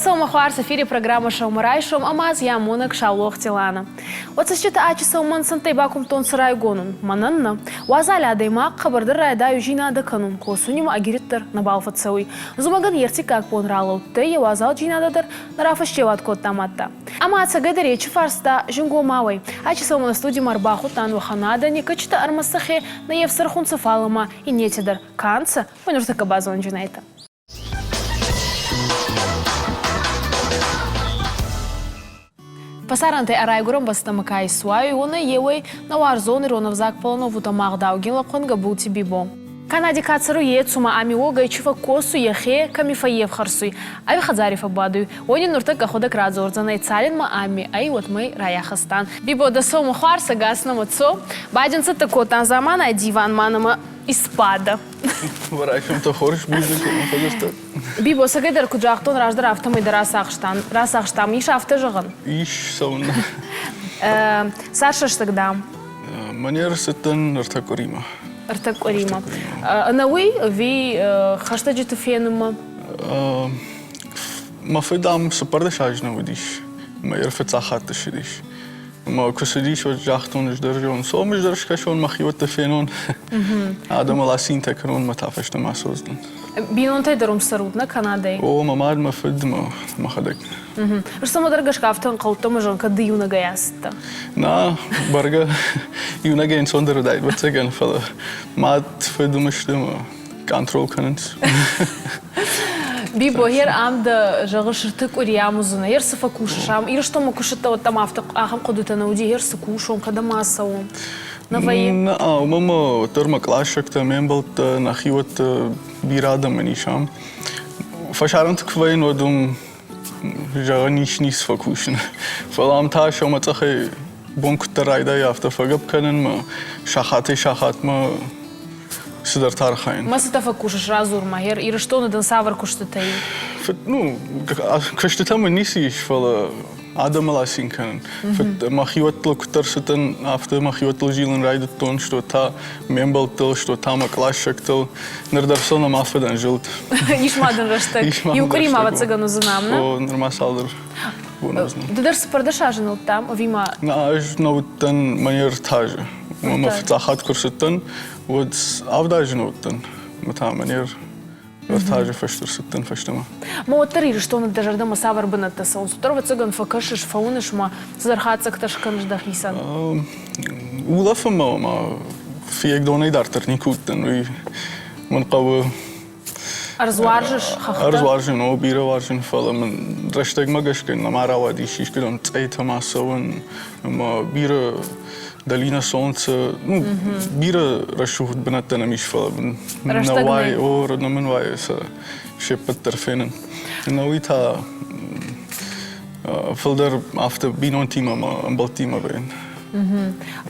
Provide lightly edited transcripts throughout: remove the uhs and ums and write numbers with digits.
Уӕ хуарз эфири программӕ «Сӕумӕрайсом» ӕма ӕз йӕ амонӕг Саулохти Лана. Уӕ ачи сӕумӕн сӕнттӕй бакумдтонцӕ райгонун. Мӕнӕн нӕ. Уазал адӕймаг хъӕбӕрдӕр райдайуй зийнадӕ кӕнун, косун имӕ ӕгириддӕр нӕбал фӕццӕуй. Зумӕгӕн ертиккаг бон ралӕудтӕй, е уазалдзийнадӕ дӕр нӕ рафӕстеуат кодта мадта. Ӕма ӕцӕгӕйдӕр ечи фарста зингомауӕй. Ачи сӕумӕ студимӕ ӕрбахудтан уӕхӕн адӕни, кӕцитӕ ӕрмӕст сӕхе нӕ ефсӕрхунцӕ, фал ӕма иннети дӕр ка нцӕ, уой нуртӕккӕ базонджинайтӕ. Фӕсарӕнтӕй ӕ райгурӕн бӕстӕмӕ ка исуайуй, уонӕй еуей нӕ уарзон ирон ӕвзаг Полонову ӕма ӕгъдаугин лӕхъуӕн Гӕбулти Бибо. Канади ка цӕруй, е цума ами уогӕй чи фӕккосуй, ӕхе кӕми фӕййевхӕрсуй, ӕви хӕдзари фӕббадуй, уони нуртӕккӕ ӕхуӕдӕг радзордзӕнӕй, цалинмӕ ами ӕй, уотемӕй райахӕстан. Бибо, дӕ сӕумӕ хуарз, ӕгас нӕмӕ цо. Бадинцӕттӕ кодтан заманай диван ма нӕмӕ испада. Райсомтӕ хорз бузныг, фӕдзырдта. Бибо, цӕгӕйдӕр куыд загътон, раздӕр афтӕмӕй дӕр ацахстам. Рацахстам. Ис афтӕ зӕгъӕн? Ис, цӕуыннӕ. Цас рӕстӕг, дам? Мӕн ӕрцыдтӕн ӕртӕ къуыримӕ. Ӕртӕ къуыримӕ. Ӕнӕуый ӕви хӕстӕджыты фенынмӕ? Мӕ фыд ам 14 азы нӕ уыдис. Мӕ ӕрфыццаг хатт ссыдис. Ӕмӕ куы цыдис, уӕд загътон, ӕз дӕр зон, сом ӕз дӕр скӕсон, мӕхиуӕттӕ фенон. Адӕмыл асинтӕ кӕнон, мӕ та фӕстӕмӕ ацӕудзынӕн. Бинонтӕй дӕр уым цӕрут, нӕ Канадӕйы? О, мӕ мад, мӕ фыд, мӕ мӕхӕдӕг. Ӕз цӕмӕдӕр гӕсгӕ афтӕ ӕнхъӕлдтон, ӕмӕ зӕгъын, кӕд ды иунӕгӕй ацыдтӕ. Нӕ, бӕргӕ, иунӕгӕй ӕнцондӕр уыдаид, ӕвӕццӕгӕн, фӕлӕ мад, фыд уым сты ӕмӕ контрол кӕнынц. Бибо, гьер ам дӕ, зӕгъыс, ӕртӕ къуыри ам уыдзынӕ, гьер цы фӕкусыс ам? Ирыстонмӕ куы ссыдтӕ, уӕд дӕм афтӕ ахӕм хъуыдытӕ нӕ уыди, гьер цы кусон, кӕдӕм ацӕуон? Нӕ вӕййы? Нӕ, уымӕ ма уӕддӕр мӕ къласӕгтӕ, ме мбӕлттӕ, нӕхиуӕттӕ бирӕ адӕмӕн ис ам. Фӕсарӕнты куы вӕййын, уӕд уым зӕгъӕн ис ницы фӕкусын. Фӕлӕ ам та сӕумӕцъӕхӕй бон куыддӕр райдайа, афтӕ фӕгӕпп кӕнынмӕ, сахатӕй-сахатмӕ цыдӕртӕ архайын. Мӕ цытӕ фӕкусыс, радзур-ма, Ирыстоны дын цавӕр куыстытӕ и? Ну, куыстытӕ мын ницы ис, фӕлӕ адӕмыл ацин кӕнын. Мӕхиуӕттыл куыддӕр цыдтӕн, афтӕ мӕхиуӕттыл зилын райдыдтон, что та ме мбӕлттыл, что та мӕ кълассӕгтыл. Ныр дӕр сыл нӕма фӕдӕн зылд. Ис ма дын рӕстӕг. Иу къуыри ма ӕвӕццӕгӕн уыдзынӕ ам, нӕ? О, нырма цалдӕр боны уыдзынӕ. Ды дӕр 14 азы нылдтам, ӕви ма? Нӕ, ӕз нӕ уыдтӕн мӕ ӕртӕ азы. Мӕ фыццаг хатт куы рцыдтӕн, уӕд 7 азы нӕ уыдтӕн. Мӕ та мӕ ӕртӕ азы фӕстӕ рцыдтӕн фӕстӕмӕ. Ма уӕддӕр Ирыстоны дӕ зӕрдӕмӕ цавӕр бынӕттӕ цӕуынц? Уӕддӕр, ӕвӕццӕгӕн, фӕкӕсыс, фӕуыныс ма, цыдӕр хатдзӕгтӕ скӕныс дӕхицӕн. Улӕфынмӕ ма Фыййагдонӕй дарддӕр никуы уыдтӕн. Уый мын хъӕуы Ӕрдз уарзыс хӕхтӕ? Ӕрдз уарзын, о, бирӕ уарзын, фӕлӕ мын рӕстӕгмӕ гӕсгӕ нӕма рауадис искуыдӕм цъайтӕм ацӕуын ӕмӕ бирӕ долина солнца, ну, бирӕ рӕсугъд бынӕттӕ нӕм ис, фӕлӕ мын нӕ уайы, о, нӕ мын уайы сӕ се ппӕт дӕр фенын. Нӕ уый та фылдӕр афтӕ бинонтимӕ ӕмӕ ӕмбӕлттимӕ вӕййын.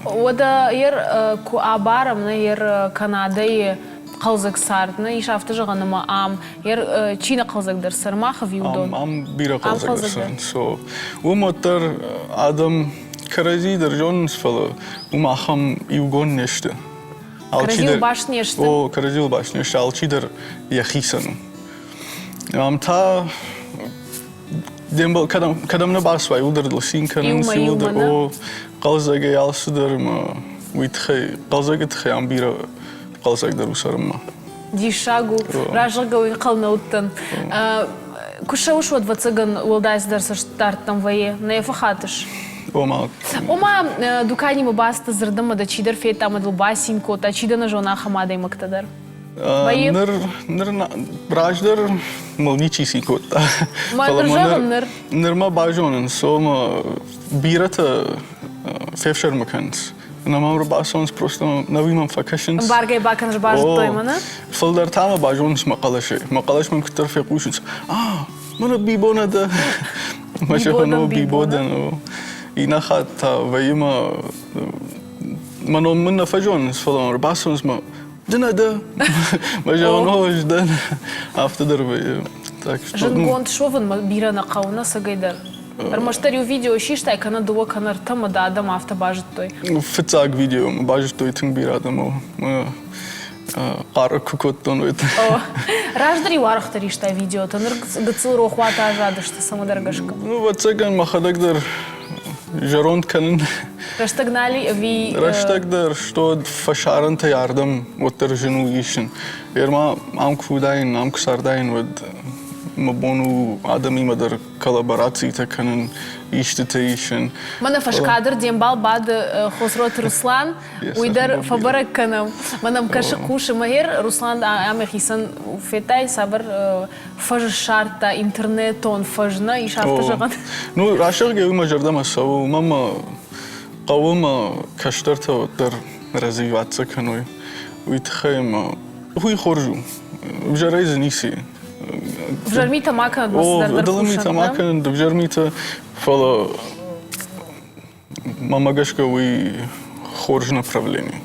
Уӕдӕ ер куы абарӕм, нӕ ер Канадӕйы хъӕлдзӕг цард, нӕ ис афтӕ зӕгъӕн, ӕмӕ ам ер чи нӕ хъӕлдзӕгдӕр цӕры, мах ӕви уыдон? Ам бирӕ хъӕлдзӕгдӕр цӕрынц. So, уым уӕддӕр адӕм кӕрӕдзи дӕр зонынц, фӕлӕ уым ахӕм иугонд не сты. Кӕрӕдзийыл баст не сты? О, кӕрӕдзийыл баст не сты, алчидӕр йӕхицӕн у. Ам та де мбал кӕдӕм, кӕдӕм нӕ бацуай, уыдӕр дыл цин кӕнынц, иуылдӕр о, хъӕлдзӕгӕй алцыдӕр ӕмӕ уый тыххӕй, хъӕлдзӕгы тыххӕй ам бирӕ хъӕлдзӕгдӕр у цӕрынмӕ. Диссаг у, разӕггӕ уый хъал нӕ уыдтӕн. Куы ссӕуыс, уӕд, ӕвӕццӕгӕн, уӕлдай цыдӕр цӕстдардтӕм вӕййы, нӕ йӕ фӕхатыс? Ома? Ома, дуканимӕ бацыдтӕ дзырдӕмӕ дӕ чидӕр федта ӕмӕ дыл бацин кодта, чи дӕ нӕ зоны, ахӕм адӕймӕгтӕ дӕр. Ныр, ныр раздӕр мыл ничи цин кодта. Фӕлӕ ныр, ныр. Ныр мӕ базонынц, ома бирӕтӕ фефсӕрмы кӕнынц. Нӕ мӕм ӕрбацӕуынц, просто нӕуи мӕм фӕкӕсынц. Ӕмбаргӕ бакӕныс базыдтой мӕнӕ? Фылдӕр та мӕ базонынц мӕ хъӕлӕсӕй. Мӕ хъӕлӕс мӕм куыддӕр фехъусынц. А, мӕнӕ Бибо нӕ дӕ. Мӕ зӕгъын, о, Бибо дӕн. Иннӕ хатт та вӕййы мӕ мӕ ном мын нӕ фӕзонынц, фӕлӕ мӕм ӕрбацӕуынц мӕ ды нӕ дӕ. Мӕ зӕгъын, о, ӕз дӕн. Афтӕ дӕр вӕййы. Так что, Зындгонд суӕвынмӕ бирӕ нӕ хъӕуы нӕ цӕгӕйдӕр. Ӕрмӕстдӕр иу видео систай, кӕнӕ дыууӕ, кӕнӕ ӕртӕ мӕ дӕ адӕм афтӕ базыдтой. Фыццаг видео мӕ базыдтой тынг бирӕ адӕм. Хъарӕг куы кодтон, уӕд. Раздӕр-иу арӕхдӕр истай видеотӕ, ныр гыццыл рохуаты аззадысты цӕмӕдӕр гӕсгӕ. Ну, ӕвӕццӕгӕн, мӕхӕдӕг дӕр зӕронд кӕнын. Рӕстӕг нал и ӕви... Рӕстӕг дӕр, что фӕсарӕнтӕй ардӕм уӕддӕр зын у исын. Ерма ам куы уыдаин, ам куы цардаин, уӕд мӕ бон у адӕмимӕ дӕр коллаборацитӕ кӕнын, истытӕ исын. Мӕнӕ фӕскадр де мбал бады Хосроты Руслан, уый дӕр фӕбӕрӕг кӕнӕм. Мӕнӕм кӕсы хъусы мӕгер Руслан ӕмӕ хицӕн федтай цавӕр фӕз ссардта интернетон фӕз нӕ ис афтӕ зӕгъӕн. Ну, рӕсугъд уый мӕ зӕрдӕмӕ цӕуы, уымӕн мӕ хъӕуы мӕ кӕстӕртӕ уӕддӕр развиваться кӕной. Уый тыххӕй мӕ уый хорз у. Ӕвзӕрӕй дзы ницы и. Ӕвзӕр митӕ ма кӕнӕд, ма цыдӕр дӕр Ӕдылы митӕ ма кӕнӕд, ӕвзӕр митӕ, фӕлӕ мӕмӕ гӕсгӕ уый хорз направлени.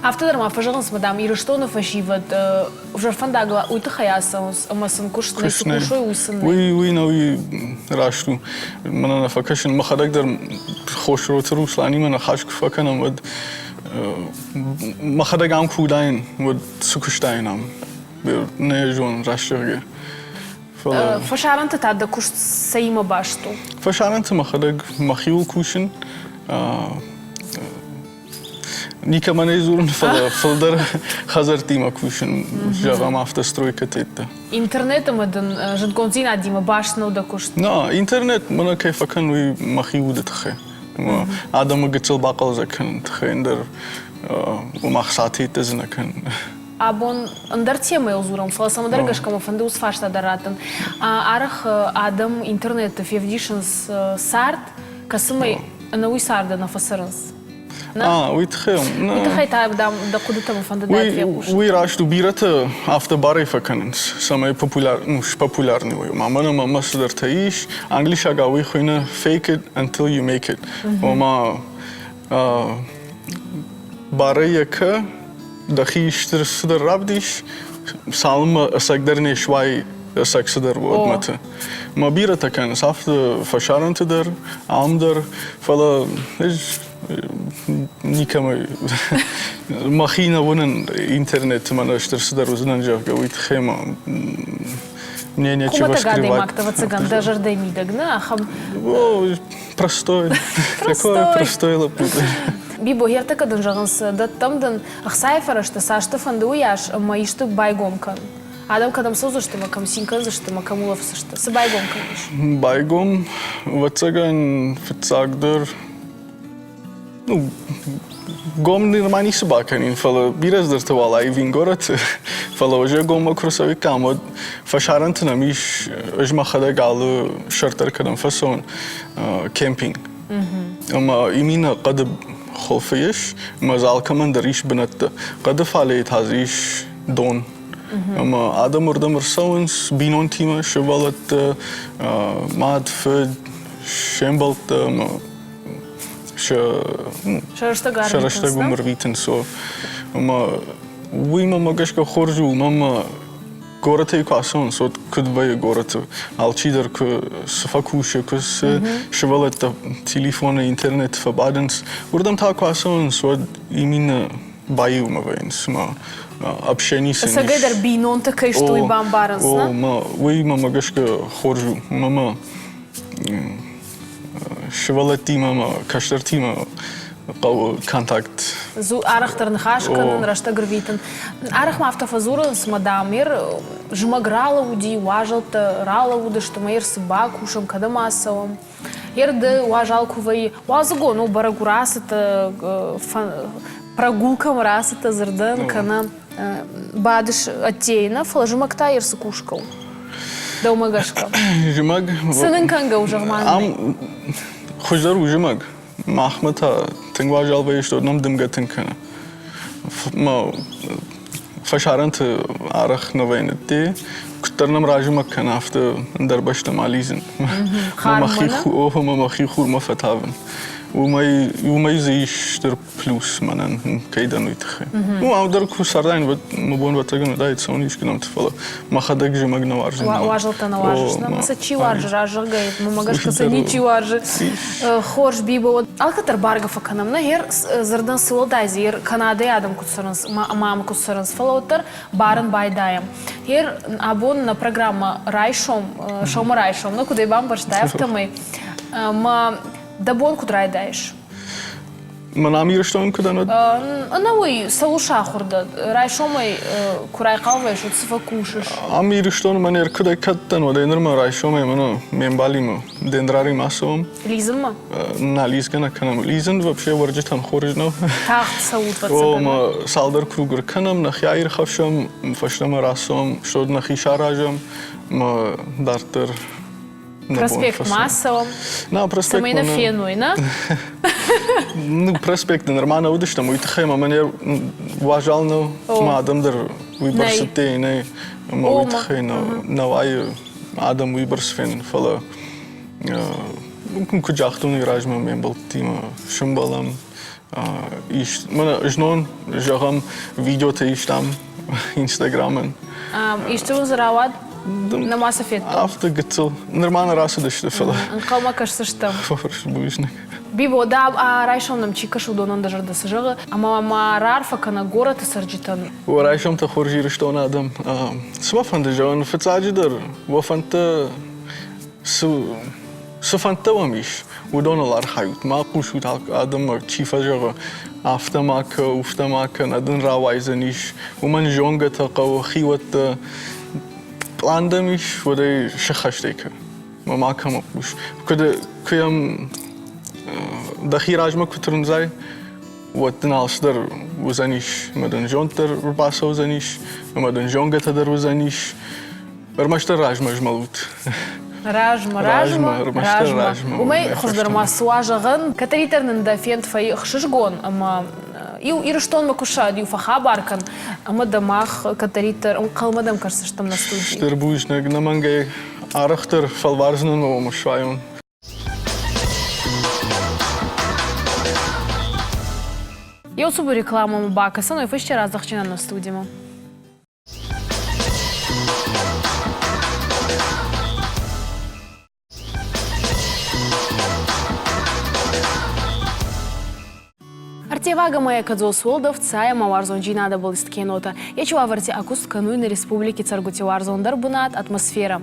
Афтӕ дӕр ма фӕзӕгъынц, мадам, Ирыстоны фӕсивӕд ӕвзӕр фӕндагыл уый тыххӕй ацӕуынц, ӕмӕ сын куыст нӕ цы кусой, уый сын нӕй. Уый, уый нӕ, уый раст у. Мӕнӕ нӕ фӕкӕсын, мӕхӕдӕг дӕр Хосроты Русланимӕ ныхас куы фӕкӕнӕм, уӕд мӕхӕдӕг ам куы уыдаин, уӕд цы куыстаин ам? Нӕ зонын, раст зӕгъгӕ. Фӕлӕ Фӕсарӕнты та дӕ куыст цӕимӕ баст у? Фӕсарӕнты мӕхӕдӕг мӕхиуыл кусын. Никӕмӕн ӕй дзурын, фӕлӕ фылдӕр хӕдзӕрттимӕ кусын, зӕгъӕм, автостройкӕтӕ. Интернет ӕмӕ дын зындгонддзинадимӕ баст нӕу дӕ куыст? Нӕ, интернет мӕнӕ кӕй фӕкӕн, уый мӕхи уды тыххӕй. Адӕмы гыццыл бахъӕлдзӕг кӕнын тыххӕй ӕндӕр уым ӕхцатӕ дзы нӕ кӕнын. Абон ӕндӕр темӕйыл дзурӕм, фӕлӕ цӕмӕдӕр гӕсгӕ мӕ фӕнды уыцы фарста дӕр раттын. Арӕх адӕм интернеты февдисынц цард, кӕцымӕ ӕнӕуый царды нӕ фӕцӕрынц. А, уый тыххӕй. Уый тыххӕй та, дам, дӕ хъуыдытӕ мӕ фӕнды дӕр фехъусын. Уый раст у, бирӕтӕ афтӕ барӕй фӕкӕнынц, цӕмӕй популяр, ну, спопулярный уой. Ма мӕнӕ мӕ цыдӕртӕ ис. Англисагау уый хуыйны fake it until you make it. Ома барӕй йӕ кӕ, дӕхи стыр цыдӕр равдис, цалынмӕ ӕцӕгдӕр не суай ӕцӕг цыдӕр уӕдмӕты. Мӕ бирӕтӕ кӕнынц афтӕ фӕсарӕнты дӕр, ам дӕр, фӕлӕ ӕз никӕмӕй мӕхи нӕ уынын интернеты мӕнӕ стыр цыдӕр уыдзынӕн, зӕгъгӕ, уый тыххӕй мӕ мне нечего Хуымӕтӕг скрывать. адӕймӕгтӕ, ӕвӕццӕгӕн, дӕ зӕрдӕйы мидӕг, нӕ ахӕм О, простой. Такой простой лӕппу. Бибо, ӕртӕккӕ дын зӕгъынц, дӕттӕм дын ӕхцайы фӕрӕзтӕ, цасты фӕнды уыйас, ӕмӕ исты байгом кӕн. Адӕм кӕдӕм цӕудзысты ӕмӕ кӕм цин кӕндзысты ӕмӕ кӕм улӕфдзысты? Цы байгом кӕнис? Байгом, ӕвӕццӕгӕн, фыццагдӕр ну, гом нырма ницы бакӕнин, фӕлӕ бирӕ цыдӕртӕ уал аивин горӕты. Фӕлӕ уже гоммӕ куы рцӕуиккам, уӕд фӕсарӕнты нӕм ис, ӕз мӕхӕдӕг алы сӕрд дӕр кӕдӕм фӕцӕуын, кемпинг. Ӕмӕ именно хъӕды хуылфы ис, ӕмӕ дзы алкӕмӕн дӕр ис бынӕттӕ. Хъӕды фалейы та дзы ис дон. Ӕмӕ адӕм уырдӕм ӕрцӕуынц бинонтимӕ, сывӕллӕттӕ, мад, фыд, се мбӕлттӕ ӕмӕ сӕ сӕ рӕстӕг уым ӕрвитынц. Ӕмӕ уый мӕмӕ гӕсгӕ хорз у, мӕмӕ горӕтӕй куы ацӕуынц, уӕд куыд вӕййы горӕты? Алчидӕр куы цы фӕкусы, куы цы сывӕллӕттӕ телефоны, интернеты фӕбадынц, уырдӕм та куы ацӕуынц, уӕд именно баиумӕ вӕййынц, цыма общение сын ис. Ӕцӕгӕйдӕр бинонтӕ кӕй сты, уый бамбарынц, нӕ? О, уый мӕмӕ гӕсгӕ хорз у. Мӕмӕ сывӕллӕттимӕ ӕмӕ кӕстӕртимӕ хъӕуы контакт. Арӕхдӕр ныхас кӕнын, рӕстӕг ӕрвитын. Арӕх ма афтӕ фӕдзурынц, мадам, ер зымӕг ралӕууыди, уазӕлттӕ ралӕууыдысты, ӕмӕ ер цы бакусӕм, кӕдӕм ацӕуӕм. Ер ды уазал куы вӕййы, уалдзыгон у бӕрӕг у рацыдтӕ, прогулкӕмӕ рацыдтӕ дзырдӕн, кӕнӕ бадыс ӕддейы нӕ, фӕлӕ зымӕг та ер цы кусгӕ у? Дӕумӕ гӕсгӕ. Зымӕг. Цы нын кӕнгӕ у, зӕгъ-ма? Ам хуыздӕр у зымӕг. Махмӕ та тынг уазал вӕййы, что нӕм дымгӕ тынг кӕны. Фӕсарӕнты арӕх нӕ вӕййы ныдде. Куыддӕр нӕм разымӕг кӕны, афтӕ ӕндӕр бӕстӕм алидзын. Мӕхи, мӕхи хурмӕ фӕтавын. Уымӕй, уымӕй дзы ис стыр плюс мӕнӕн, кӕй дӕн, уый тыххӕй. Ну, ам дӕр куы цардаин, уӕд мӕ бон ӕвӕццӕгӕн уыдаид цӕуын искуыдӕмты, фӕлӕ мӕхӕдӕг зымӕг нӕ уарзын. Уазалтӕ нӕ уарзыс, нӕ? Сӕ чи уарзы, разӕгъгӕй, мӕ гӕсгӕ сӕ ничи уарзы. Хорз, Бибо, алкӕддӕр бӕргӕ фӕкӕнӕм, нӕ гъер дзырдӕн цы уӕлдай дзы, ер Канадӕйы адӕм куыд цӕрынц, ӕмӕ ам куыд цӕрынц, фӕлӕ уӕддӕр барын байдайӕм. Гъер абон нӕ программӕ райсом, сӕумӕрайсом, нӕ куыд ӕй бамбӕрстай, афтӕмӕй мӕ дӕ бон куыд райдайыс? Мӕн ам Ирыстоны куыд ӕнӕ? Ӕнӕуый цӕуыл сахуыр дӕ? Райсомӕй куы райхъал вӕййыс, уӕд цы фӕкусыс? Ам Ирыстоны мӕн ӕркуыдӕй кӕд дӕн, уӕдӕй нырмӕ райсомӕй мӕнӕ ме мбалимӕ дендраримӕ ацӕуӕм. Лидзынмӕ? Нӕ, лидзгӕ нӕ кӕнӕм. Лидзын вообще уӕрджытӕн хорз нӕу. Тагъд цӕут, ӕвӕццӕгӕн. О, цалдӕр круг ӕркӕнӕм, нӕхи аирхӕфсӕм, фӕстӕмӕ рацӕуӕм, стӕй нӕхи саразӕм, ӕмӕ дарддӕр Проспект ма цӕуӕм. На, проспект Цӕмӕй нӕ феной, нӕ? Ну, проспекты нырма нӕ уыдыстӕм, уый тыххӕй мӕ мӕнӕ уазал нӕу, мӕ адӕм дӕр уый бӕрц ӕддейы нӕй, ӕмӕ уый тыххӕй нӕ уайы адӕм уый бӕрц фенын, фӕлӕ куыд загътон, уый размӕ ме мбӕлттимӕ сӕмбӕлӕм. Ис, мӕнӕ знон, зӕгъӕм, видеотӕ истам Инстаграмӕн. Исты уын дзы рауад? Нӕма сӕ федтон. Афтӕ гыццыл. Нырма нӕ рацыдысты, фӕлӕ. Ӕнхъӕлмӕ кӕсдзыстӕм. Хорз, бузныг. Бибо, дӕ райсом нӕм чи кӕсы, уыдонӕн дӕ зӕрдӕ цы зӕгъы? Ӕмӕ ма раарфӕ кӕна горӕты цӕрджытӕн. Уӕ райсомтӕ хорз Ирыстоны адӕм. Цы мӕ фӕнды зӕгъын, фыццаджыдӕр уӕ фӕндтӕ цы цы фӕндтӕ уӕм ис, уыдоныл архайут. Ма хъусут адӕммӕ, чи фӕзӕгъы, афтӕ ма кӕ, уфтӕ ма кӕ, нӕ дын рауайдзӕнис. Уымӕн зонгӕтӕ хъӕуы, хиуӕттӕ. Пълан дӕм ис, уӕд ӕй сыххӕстӕй кӕ. Ма макӕмӕ хъус. Куы, куы йӕм дӕхи размӕ куы тырндзай, уӕд дын алцыдӕр уыдзӕнис, ӕмӕ дын зонд дӕр ӕрбацӕудзӕнис, ӕмӕ дын зонгӕтӕ дӕр уыдзӕнис. Ӕрмӕстдӕр размӕ змӕлут. Размӕ, размӕ, размӕ. Уымӕй хуыздӕр ма цы уа зӕгъӕн, кӕддӕриддӕр нын дӕ фенд фӕхсызгон ӕмӕ иу Ирыстонмӕ куы ссад, иу фӕхабар кӕн, ӕмӕ дӕ мах кӕддӕриддӕр ӕнхъӕлмӕ дӕм кӕсдзыстӕм нӕ студийы. Стыр бузныг, нӕмӕнгӕй арӕхдӕр фӕлвардзынӕн уым суайон. Еу цубур рекламӕмӕ бакӕсӕн, уой фӕсте раздӕхджынӕн нӕ студимӕ. Ӕрттевагӕ мӕйӕ кӕдзос уӕлдӕф цай ӕма уарзондзийнадӕбӕл искенота. Ечи уавӕрти ӕкуст кӕнуй нӕ республики цӕргути уарзондӕр бунат атмосферӕ.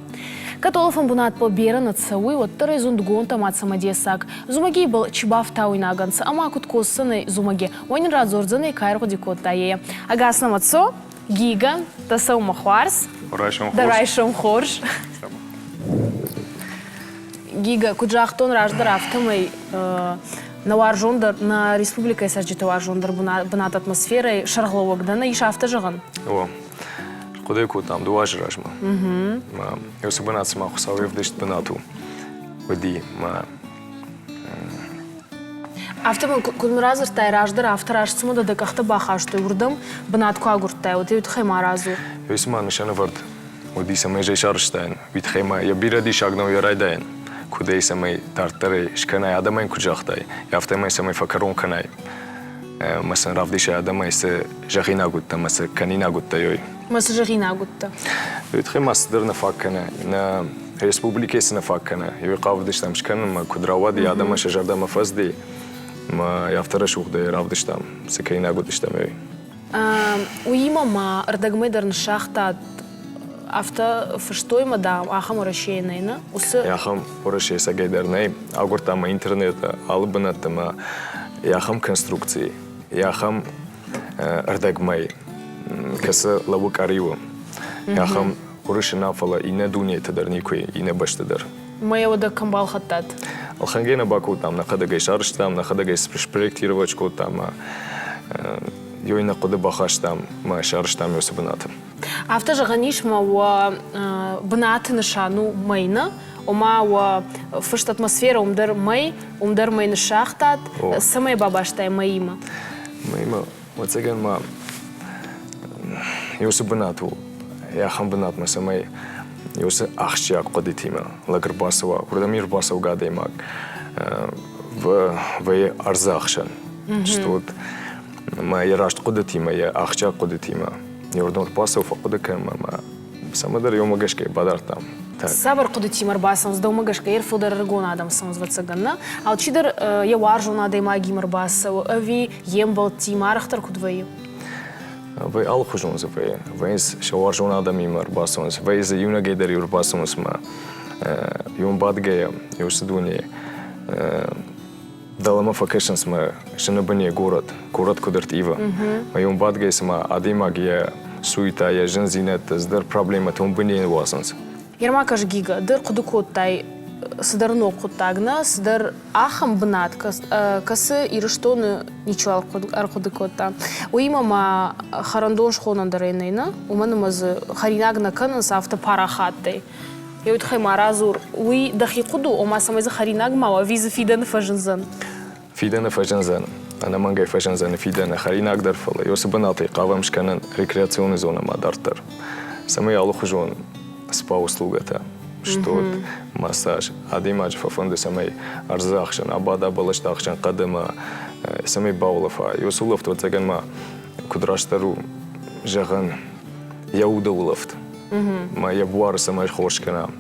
Кӕд уолӕфӕн бунатбӕл берӕ нӕ цӕуй, уӕддӕр ӕй зундгонд ӕма цӕмӕдесаг. Зумӕги ибӕл чи бафтауйнаг ӕнцӕ ӕма куд косдзӕнӕй зумӕги, уой нин радзордзӕнӕй, ка ӕргъуди кодта, е. Ӕгас нӕмӕ цо, Гига, дӕ сӕумӕ хуарз. Райсом хорз. Дӕ райсом хорз. Гига, куыд загътон раздӕр, афтӕмӕй нӕ уарзондӕр, нӕ республикӕйы цӕрджыты уарзондӕр бынат атмосферӕйы сӕргълӕууӕг дӕ нӕ ис афтӕ зӕгъӕн? О, хъуыды кодтам дыууӕ азы размӕ. Уыцы бынат цыма Хуыцауы ӕвдыст бынат у, уыди. Мӕ Афтӕ мын куыд мын радзырдтай раздӕр, афтӕ раст цыма дӕ дӕ къӕхтӕ бахастой уырдӕм, бынат куы агуырдтай, уӕд уый тыххӕй ма радзур. Уый цыма нысанӕвӕрд уыди, цӕмӕй зӕй сарӕзтаин, уый тыххӕй ма йӕ бирӕ диссаг нӕу йӕ райдайӕн, куыд ӕй цӕмӕй дарддӕрӕй скӕнай, адӕмӕн куыд загътай, афтӕмӕй цӕмӕй фӕкӕрон кӕнай ӕмӕ сын равдисай адӕмӕй цы зӕгъинаг уыдтӕ ӕмӕ цы кӕнинаг уыдтӕ, уый. Ма цы зӕгъинаг уыдтӕ? Уый тыххӕй ма цыдӕр нӕ фаг кӕны. Нӕ республикӕйы цы нӕ фаг кӕны, уый хъавыдыстӕм скӕнынмӕ, куыд рауади, адӕмӕн сӕ зӕрдӕмӕ фӕцыди, ӕмӕ афтӕ рӕсугъдӕй равдыстам, цы кӕнинаг уыдыстӕм, уый. Уыимӕ ма ӕрдӕгмӕ дӕр ныссагътат, афтӕ фыстой ма, дам, ахӕм Уӕрӕсейы нӕй, нӕ? Уыцы Ахӕм Уӕрӕсейы цӕгӕй дӕр нӕй. Агуырдтам ма интернеты алы бынӕтты ма ахӕм конструкци, ахӕм ӕрдӕгмӕй, кӕцы лӕууы Къариуы. Ахӕм Уырысы нӕ, фӕлӕ иннӕ дунеты дӕр никуы, иннӕ бӕсты дӕр. Мӕ уӕдӕ кӕм балхӕдтат? Ӕлхӕнгӕ нӕ бакодтам, нӕхӕдӕг ӕй сарӕзтам, нӕхӕдӕг ӕй спроектировать кодтам ӕмӕ ёй нӕ хъуыды бахастам ӕмӕ сарӕзтам уыцы бынаты. Афтӕ зӕгъӕн ис, мӕ уӕ бынаты нысан у мӕй нӕ, ома уӕ фыст атмосферӕ уым дӕр мӕй, уым дӕр мӕй ныссагътат, цӕмӕй бабастай мӕимӕ? Мӕимӕ, ӕцӕгӕн ма уыцы бынат у, ахӕм бынатмӕ, цӕмӕй уыцы ахсджиаг хъуыдытимӕ лӕг ӕрбацӕуа, уырдӕм ӕрбацӕугӕ адӕймаг. вӕййы ӕрдзы ӕхсӕн. Что мӕ йӕ раст хъуыдытимӕ, йӕ ахсджиаг хъуыдытимӕ йе рдӕм ӕрбацӕуы, фӕхъуыды кӕн ӕмӕ цӕмӕдӕр йомӕ гӕсгӕ бадардтам. Цавӕр хъуыдытимӕ ӕрбацӕуынц дӕумӕ гӕсгӕ йе фылдӕр ӕрыгон адӕм цӕуынц, ӕвӕццӕгӕн, нӕ? Алчидӕр йӕ уарзон адӕймагимӕ ӕрбацӕуы ӕви йе мбӕлттимӕ арӕхдӕр куыд вӕййы? Вӕййы алыхуызон дзы вӕййы. Вӕййынц сӕ уарзон адӕмимӕ ӕрбацӕуынц, вӕййы дзы иунӕгӕй дӕр ӕрбацӕуынц мӕ иу бадгӕйӕ, иу цы дунейы дӕлӕмӕ фӕкӕсынц мӕ зыны быне город, город куыд ӕртъивы. Мӕ иу бадгӕйӕ цыма адӕймаг йӕ суйтӕ, йӕ зындзинӕдтӕ, цыдӕр проблемӕтӕ уым быне уадзынц. Ермак Гига, ды хъуыды кодтай цыдӕр ног хъуыддаг, нӕ цыдӕр ахӕм бынат, кӕцы Ирыстоны ничиуал ӕрхъуыды кодта. Уыимӕ ма хӕрӕндон схонӕн дӕр ӕй нӕй, нӕ? Уымӕн ӕмӕ дзы хӕринаг нӕ кӕнынц афтӕ парахаттӕй. Йӕ тыххӕй ма радзур, уый дӕхи хъуыды у, ома цӕмӕй дзы хӕринаг ма уа, ӕви дзы фидӕны фӕзындзӕн? Фидӕны фӕзындзӕн, ӕнӕмӕнгӕй фӕзындзӕн фидӕны хӕринаг дӕр, фӕлӕ уыцы бынатӕй хъавӕм скӕнын рекреационный зонӕмӕ дарддӕр, цӕмӕй алыхуызон спа-услугӕтӕ, что массаж адӕймаджы фӕфӕнды, цӕмӕй ӕрдзы ӕхсӕн абада, бӕлӕсты ӕхсӕн хъӕды ӕмӕ цӕмӕй баулӕфа. Уыцы улӕфт, ӕвӕццӕгӕн ма куыд растдӕр у зӕгъӕн, йӕ уды улӕфт. Мӕ йӕ буары цӕмӕй хорз кӕна.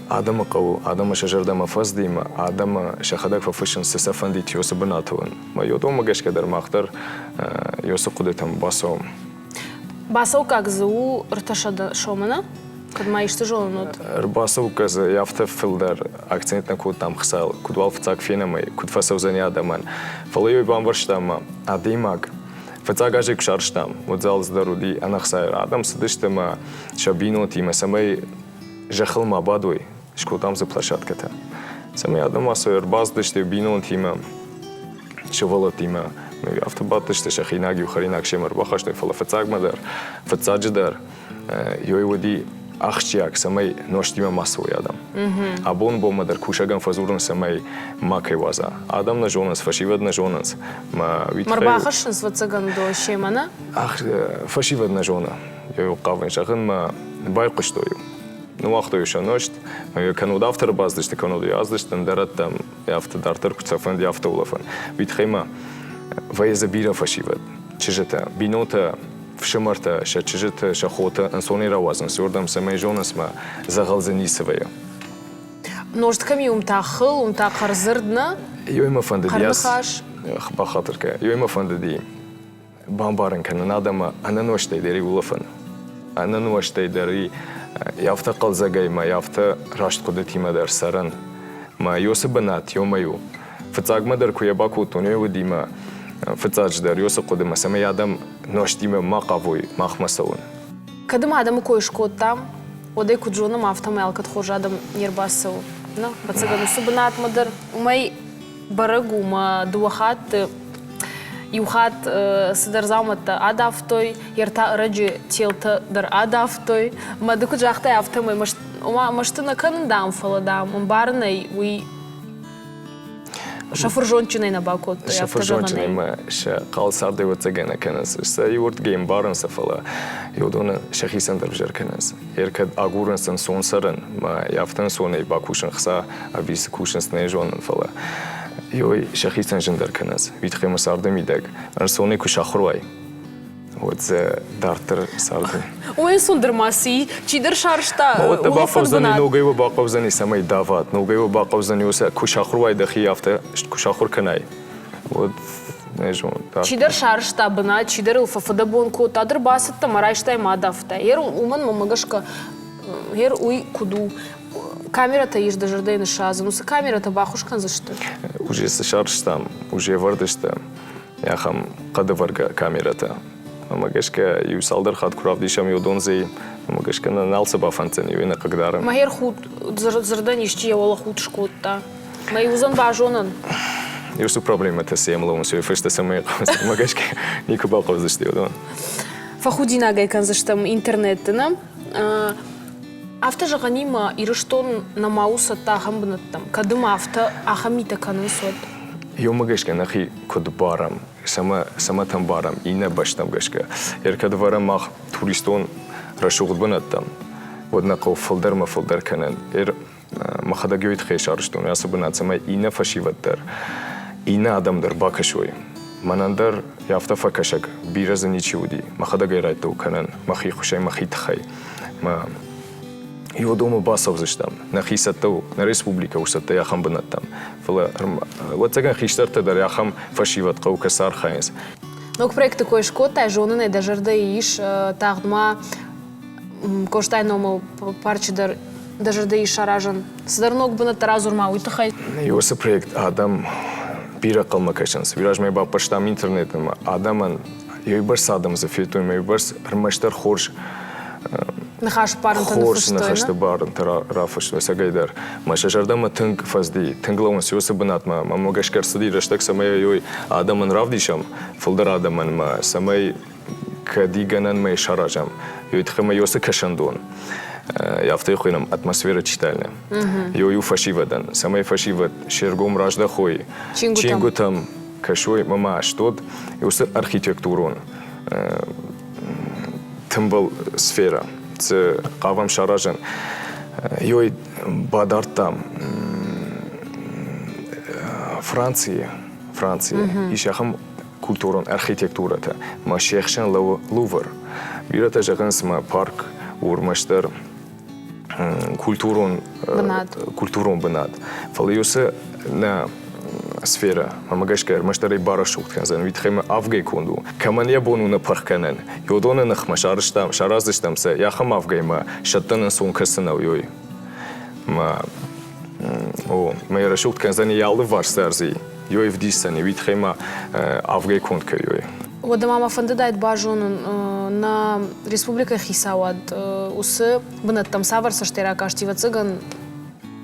Адӕмы хъӕуы, адӕмы сӕ зӕрдӕмӕ фӕцыди адӕмы сӕхӕдӕг фӕфыссынц, цы сӕ фӕндид, уыцы бынаты уын. Мӕ йодоммӕ гӕсгӕ дӕр мах дӕр уыцы хъуыдытӕм бацӕуӕм. Бацӕуггаг дзы у 300 сомы, нӕ? Кӕд ма исты зонын уӕд. Ӕрбацӕуггаг дзы афтӕ фылдӕр акцент нӕ кодтам хцайыл, куыд уал фыццаг фенӕм ӕй, куыд фӕцӕудзӕни адӕмӕн. Фӕлӕ йой бамбӕрстам, адӕймаг Фыццаг азӕй куы сарӕзтам, уӕд дзы алцыдӕр уыди ӕнӕхцайӕ. Адӕм цыдысты ӕмӕ сӕ бинонтимӕ, цӕмӕй зӕххыл ма бадой, скодтам дзы площадкӕтӕ. Цӕмӕй адӕм ацӕуой, ӕрбацыдысты бинонтимӕ, сывӕллӕттимӕ. Афтӕ бадтысты, сӕхинаг-иу хӕринаг семӕ ӕрбахастой, фӕлӕ фыццагмӕ дӕр, фыццаджы дӕр ёй уыди ахсджиаг, цӕмӕй нозтимӕ ма цӕуой адӕм. Абон бонмӕ дӕр кусӕгӕн фӕдзурын, цӕмӕй макӕй уадза. Адӕм нӕ зонынц, фӕсивӕд нӕ зонынц. Ма рбахӕссынц, ӕвӕццӕгӕн, дон семӕ, нӕ? Фӕсивӕд нӕ зоны. Ёй хъавын зӕгъынмӕ байхъуыстой-иу. Ныууагътой сӕ нозт, кӕннод афтӕ ӕрбацыдысты, кӕннод ацыдысты ӕндӕрӕттӕм, афтӕ дарддӕр куыд сӕ фӕнди, афтӕ улӕфӕн. Уый тыххӕй ма вӕййы дзы бирӕ фӕсивӕд, чызджытӕ, бинонтӕ фсымӕртӕ сӕ чызджыты, сӕ хотӕ ӕнцонӕй рауадзынц, уырдӕм цӕмӕй зонынц мӕ дзӕгъӕл дзы ницы вӕййы. Нозт кӕм и, уым та хыл, уым та хъӕрдзырд, нӕ? Ёй мӕ фӕндыди бахатыр кӕ. Ёй мӕ фӕндыди бамбарын кӕнын адӕмы ӕнӕнозтӕй дӕр и улӕфӕн. Ӕнӕнозтӕй дӕр и афтӕ хъӕлдзӕгӕй мӕ афтӕ раст хъуыдытимӕ дӕр цӕрӕн. Мӕ ёсы бынат ёмӕ у. Фыццагмӕ дӕр куы йӕ бакодтон, ой уыди мӕ фыццаджыдӕр ёсы хъуыдымӕ, цӕмӕй адӕм нозтимӕ ма хъавой махмӕ цӕуын. Кӕд ма адӕмы кой скодтам, уӕд ӕй куыд зонӕм, афтӕмӕй алкӕд хорз адӕм не рбацӕуы. Нӕ, ӕвӕццӕгӕн, уыцы бынатмӕ дӕр уымӕй бӕрӕг у, мӕ дыууӕ хатты иу хатт цыдӕр дзаумӕттӕ адавтой, йе ртӕ ӕрӕджы телтӕ дӕр адавтой. Мӕ ды куыд загътай, афтӕмӕй ома мӕсты нӕ кӕнын, дам, фӕлӕ, дам, ӕмбарын ӕй, уый Сӕ фырзондджынӕй нӕ бакодтой. Сӕ фырзондджынӕй мӕ сӕ хъал цардӕй ӕвӕццӕгӕн нӕ кӕнынц. Сӕ иуырдыгӕй ӕмбарынц, фӕлӕ уыдоны сӕхицӕн дӕр взӕр кӕнынц. Ӕркӕд агурынц ӕнцон цӕрын, мӕ афтӕ ӕнцонӕй бакусын хца ӕви цы кусынц, нӕ зонын, фӕлӕ ой сӕхицӕн зындӕр кӕнынц. Уый тыххӕй мӕ царды мидӕг ӕнцонӕй куы сахуыр уай, уӕд дзы дарддӕр царды. Ой, ӕнцондӕр ма цы и? Чидӕр сарӕзта Уӕдта бахъӕудзӕни, ногӕй уӕ бахъӕудзӕни, цӕмӕй дават, ногӕй уӕ бахъӕудзӕни, уыцы куы сахуыр уай дӕхи, афтӕ куы сахуыр кӕнай, уӕд нӕ зонын. Чидӕр сарӕзта бынат, чидӕр ыл фӕфыдӕбон кодта, дӕр бацыдтӕ мӕ райстай ма давтай. Ер уымӕн мӕмӕ гӕсгӕ, ер уый куыд у? Камерӕтӕ ис дӕ зӕрдӕйы ныссадзын, уыцы камерӕтӕ баххуыс кӕндзысты? Уже цы сарӕзтам, уже ӕвӕрд сты. Ахӕм хъӕдӕвӕргӕ камерӕтӕ. Ӕмӕ гӕсгӕ иу цалдӕр хатт куы равдисӕм уыдон дзы, ӕмӕ гӕсгӕ нӕ нал цы бафӕнддзӕни, уый нӕ хъыгдары. Мӕ худ дзырдӕн исчи йӕ уӕлӕ худ скодта. Мӕ уыдзӕн базонӕн. Уыцы проблемӕтӕ цы йӕм лӕууынц, уый фӕстӕ цӕмӕй хъӕуынц, ӕмӕ гӕсгӕ никуы бахъӕудзысты уыдон. Фӕхудинагӕй кӕндзыстӕм интернеты, нӕ? Афтӕ зӕгъӕнимӕ Ирыстон нӕма у цӕттӕ ахӕм бынӕттӕм, кӕд ӕмӕ афтӕ ахӕм митӕ кӕнынц, уӕд. Иумӕ гӕсгӕ нӕхи куыд барӕм, цӕмӕтӕм барӕм иннӕ бӕстӕм гӕсгӕ. Ӕркӕд вӕрӕм мах туристон рӕсугъд бынӕттӕм, уӕд нӕ хъӕуы фылдӕрмӕ фылдӕр кӕнын. Мӕхӕдӕг ёй тыххӕй сарӕзтон ацы бынат, цӕмӕй иннӕ фӕсивӕд дӕр, иннӕ адӕм дӕр бакӕсой. Мӕнӕн дӕр афтӕ фӕкӕсӕг бирӕ дзы ничи уыди. Мӕхӕдӕг ӕй райдтон кӕнын мӕхи хуысӕй мӕхи тыххӕй. Мӕ Иодомы бацӕудзыстӕм, нӕхи цӕттӕ у, нӕ республикӕ у цӕттӕ ахӕм бынӕттӕм. Фӕлӕ, ӕвӕццӕгӕн, хистӕртӕ дӕр ахӕм фӕсивӕд хъӕуы, кӕцы архайынц. Ног проекты кой скодтай, зонын ӕй, дӕ зӕрдӕйы ис, тагъд ма Къостайы номыл парчы дӕр дӕ зӕрдӕ ис саразын. Цыдӕр ног бынӕттӕ радзур ма уый тыххӕй. Уыцы проект адӕм бирӕ хъӕлмӕ кӕсынц. Уый размӕ баппӕрстам интернеты ӕмӕ адӕмӕн уыйбӕрц адӕм дзы федтой ӕмӕ уыйбӕрц ӕрмӕстдӕр хорз Ныхасбарынтӕ хорз ныхӕсты барынтӕ рафыстой ӕцӕгӕйдӕр. Мӕ сӕ зӕрдӕмӕ тынг фӕцыди, тынг лӕууынц уыцы бынатмӕ. Мӕнмӕ гӕсгӕ ӕрцыди рӕстӕг, цӕмӕй ой адӕмӕн равдисӕм, фылдӕр адӕмӕн мӕ, цӕмӕй кӕд и гӕнӕн мӕ саразӕм. Ёй тыххӕй мӕ ёсы кӕсӕндон. Афтӕ хуыйнӕм атмосфера читальня. Ёй у фӕсивӕдӕн, цӕмӕй фӕсивӕд се ргом раздӕхой чингуытӕм, кӕсой мӕ ма стод уыцы архитектурон тымбыл сферӕ, цы хъавӕм саразын. Ёй бадардтам Францийы, Францийы ис ахӕм культурон архитектурӕтӕ ма се хсӕн лӕууы Лувр. Бирӕтӕ зӕгъынц, мӕ парк у ӕрмӕстдӕр культурон бынат. Культурон бынат. Фӕлӕ уыцы нӕ сферӕ, мӕмӕ гӕсгӕ, ӕрмӕстдӕр ӕй барӕсугъд кӕндзӕн, уый тыххӕй мӕ авгӕй конд у. Кӕмӕн йӕ бон у нӕ пырх кӕнӕн, йодоны ныхмӕ сарӕзтам, сараздзыстӕм сӕ, ахӕм авгӕй мӕ сӕттӕн ӕнцон кӕцы нӕу, ёй. Мӕ о, мӕ рӕсугъд кӕндзӕн йӕ алыварс цӕрдзи. Ёй вдисӕн, уый тыххӕй ма авгӕй конд кӕй ёй. Уӕдӕ ма мӕ фӕндыдаид базонын, нӕ республикӕйы хицауад уыцы бынӕттӕм цавӕр цӕстӕй ракасти, ӕвӕццӕгӕн,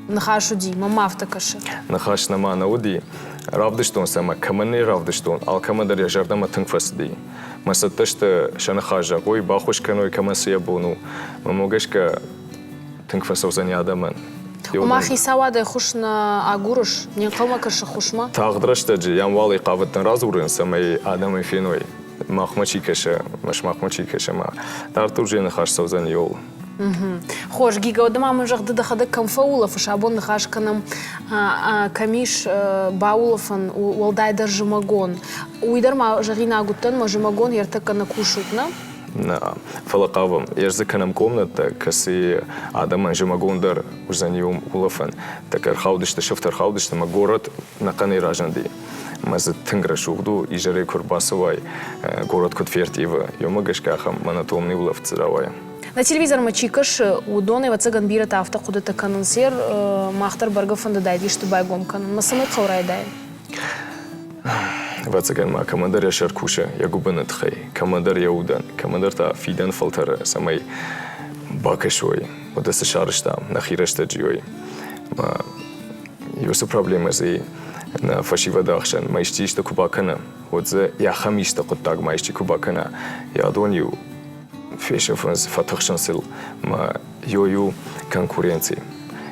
ныхас уыди, мӕнмӕ афтӕ кӕсы. Ныхас нӕма нӕ уыди. Равдыстон сӕ ӕмӕ кӕмӕн нӕ равдыстон, алкӕмӕн дӕр йӕ зӕрдӕмӕ тынг фӕцыди. Мӕ цӕттӕ сты сӕ ныхас зӕгъой, баххуыс кӕной, кӕмӕн цы йӕ бон у. Мӕнмӕ гӕсгӕ тынг фӕцӕудзӕни адӕмӕн. Ома хицауадӕй ххуыс нӕ агурыс, не нхъӕлмӕ кӕсы ххуысмӕ? Тагъд рӕстӕджы йӕм уал хъавыдтӕн радзурын, цӕмӕй адӕмӕй феной, махмӕ чи кӕсы, мӕ сымахмӕ чи кӕсы, ӕмӕ дарддӕр уже ныхас цӕудзӕн иуыл. Хорз, Гига, уӕдӕ ма мын зӕгъ, ды дӕхӕдӕг кӕм фӕулӕфыс? Абон ныхас кӕнӕм, кӕм ис баулӕфӕн, уӕлдайдӕр зымӕгон. Уый дӕр ма зӕгъинаг уыдтӕн, мӕ зымӕгон ӕртӕккӕ нӕ кусут, нӕ? Нӕ, фӕлӕ хъавӕм, ӕз дзы кӕнӕм комнӕттӕ, кӕцыйы адӕмӕн зымӕгон дӕр уыдзӕни уым улӕфӕн. Тӕккӕ ӕрхаудысты, сыфтӕ ӕрхаудысты ӕмӕ горӕт ӕнӕхъӕнӕй разынди. Ӕмӕ дзы тынг рӕсугъд у, изӕрӕй куы ӕрбацӕуай, город куыд ферттивы, уымӕ гӕсгӕ ахӕм монотонный улӕфт дзы рауайы. Нӕ телевизормӕ чи кӕсы, уыдон, ӕвӕццӕгӕн, бирӕтӕ афтӕ хъуыдытӕ кӕнынц, ер мах дӕр бӕргӕ фӕндыдаид исты байгом кӕнын. Мӕ цӕмӕй хъӕуы райдайын? Ӕвӕццӕгӕн ма кӕмӕндӕр йӕ сӕр кусы йӕ гуыбыны тыххӕй, кӕмӕндӕр йӕ удӕн, кӕмӕндӕр та фидӕн фӕлтӕры, цӕмӕй бакӕсой, уӕдӕ цы сарӕзтам нӕхи рӕстӕджы ой. Ӕмӕ уыцы проблемӕ дзы нӕ фӕсивӕды ӕхсӕн ма исчи исты куы бакӕна, уӕд дзы ахӕм исты хъуыддаг ма исчи куы бакӕна, йӕ адон-иу фесӕфынц, фӕтыхсынц ыл ӕмӕ ёй у конкуренци.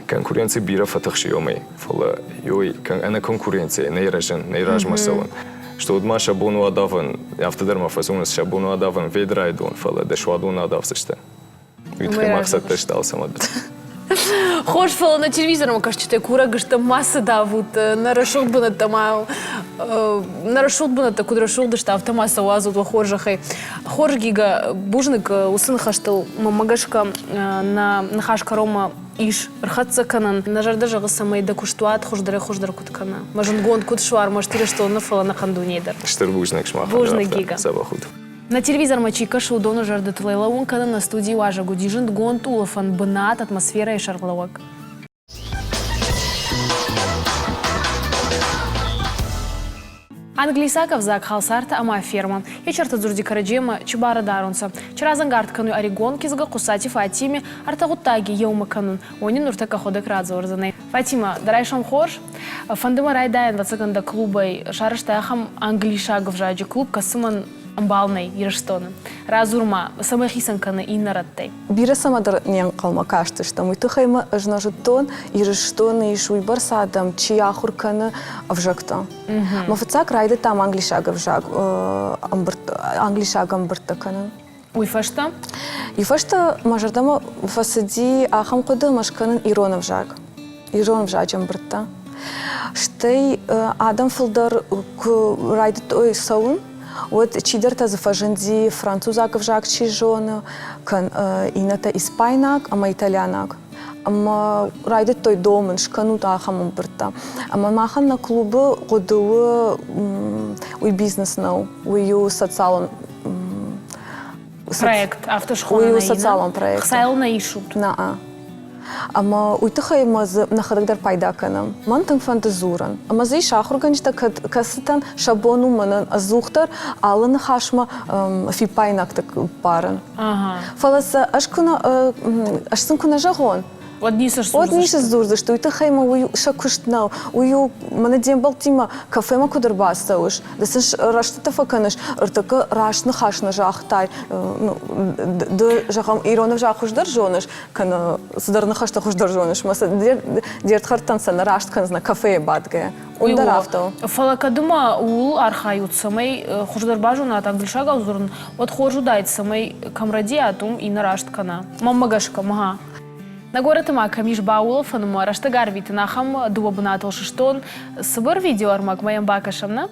Конкуренци бирӕ фӕтыхсы ёмӕй, фӕлӕ ёй ӕнӕ конкуренцийӕ нӕй рӕзын, нӕй размӕ цӕуын. Что ма сӕ бон у адавын, афтӕ дӕр ма фӕзонынц, сӕ бон у адавын ведрайы дон, фӕлӕ дӕ суадон адавдзысты. Уый тыххӕй мах цӕттӕ сты алцӕмӕ дӕр. Хорз, фӕлӕ нӕ телевизормӕ кӕсджытӕ курӕг сты, мацы давут, нӕ рӕсугъд бынӕттӕ ма нӕ рӕсугъд бынӕттӕ куыд рӕсугъд сты, афтӕ ма сӕ уадзут уӕ хорзӕхӕй. Хорз, Гига, бузныг уыцы ныхӕстыл. Мӕнмӕ гӕсгӕ, нӕ ныхас кӕронмӕ ис ӕрхӕццӕ кӕнӕн. Нӕ зӕрдӕ зӕгъы, цӕмӕй дӕ куыстуат хуыздӕрӕй-хуыздӕр куыд кӕна. Мӕ зындгонд куыд суа ӕрмӕст Ирыстоны, фӕлӕ ӕнӕхъӕн дунейы дӕр. Стыр бузныг сымахӕн. Бузныг, Гига. Дзӕбӕх ут. Нӕ телевизормӕ чи кӕсы, уыдоны зӕрдӕтыл лӕууын кӕны нӕ студийы уазӕг уыди зындгонд улӕфӕн бынат атмосферӕйы сӕргълӕууӕг. Англисаг ӕвзаг халсартӕ ӕма фермӕ. Ечерты дзурди кӕрӕдземӕ чи барӕ дарунцӕ, чи разӕнгард кӕнуй ӕригон кизгӕ Хъусати Фатими ӕртӕ гъуддаги еумӕ кӕнун, уони нуртӕккӕ ходӕг радзордзӕнӕй. Фатима, дӕ райсом хорз. Фӕнды мӕ райдайӕн ӕвӕццӕгӕн дӕ клубӕй сарӕзтай ахӕм англисаг ӕвзаджы клуб, кӕцы мӕн ӕмбал нӕй Ирыстоны. Радзур-ма, цӕмӕй хицӕн кӕны иннӕ рӕттӕй? Бирӕ цӕмӕдӕр не нхъӕлмӕ кастыстӕм. Уый тыххӕй мӕ ӕз нӕ зыдтон, Ирыстоны ис уыйбӕрц адӕм, чи ахуыр кӕны ӕвзӕгтӕ. Мӕ фыццаг райдыдтам англисаг ӕвзаг ӕмбырд, англисаг ӕмбырдтӕ кӕнын. Уый фӕстӕ? Уый фӕстӕ мӕ зӕрдӕмӕ фӕцыди ахӕм хъуыды ӕмӕ скӕнын ирон ӕвзаг. ирон ӕвзаджы ӕмбырдтӕ. Стӕй адӕм фылдӕр куы райдыдтой цӕуын, уӕд чидӕртӕ дзы фӕзынди французаг ӕвзаг чи зоны, иннӕтӕ испайнаг ӕмӕ итальянаг. Ӕмӕ райдыдтой домын, скӕнут ахӕм ӕмбырдтӕ. Ӕмӕ махӕн нӕ клубы хъуыды у, уый бизнес нӕу, уый у социалон проект, афтӕ схонӕн Уый у социалон проект. Хцайыл нӕ исут? Наа. Ӕмӕ уый тыххӕй ма дзы нӕхӕдӕг дӕр пайда кӕнӕм. Мӕн тынг фӕнды дзурын. Ӕмӕ дзы ис ахуыргӕнджытӕ, кӕцытӕн сӕ бон у мӕнӕн ӕдзухдӕр алы ныхасмӕ фиппаинӕгтӕ барын. Фӕлӕ сӕ ӕз куы нӕ, ӕз сын куы нӕ зӕгъон, уӕд ницы уӕд ницы сдзурдзысты. Уый тыххӕй мӕ уый сӕ куыст нӕу. Уый у, мӕнӕ де мбӕлттимӕ кафемӕ куыд ӕрбацӕуыс, ды сын рӕстытӕ фӕкӕныс, ӕртӕккӕ раст ныхас нӕ загътай, ды, зӕгъӕм, ирон ӕвзаг хуыздӕр зоныс, кӕнӕ цыдӕр ныхӕстӕ хуыздӕр зоныс, мӕ сӕ де рдхӕрдтӕн сӕ нӕ раст кӕндзынӕ кафейы бадгӕйӕ. Уый дӕр афтӕ у. Фӕлӕ кӕд ӕмӕ ууыл архайут, цӕмӕй хуыздӕр базонат англисагау дзурын, уӕд хорз уыдаид, цӕмӕй кӕм рӕдийат, уым иннӕ раст кӕна. Мӕнмӕ гӕсгӕ, мӕ. Нӕ горӕты ма кӕм ис баулӕфӕн ӕмӕ рӕстӕг арвитын, ахӕм дыууӕ бынатыл сыстон. Цыбыр видеоӕрмӕгмӕ йӕм бакӕсӕм, нӕ?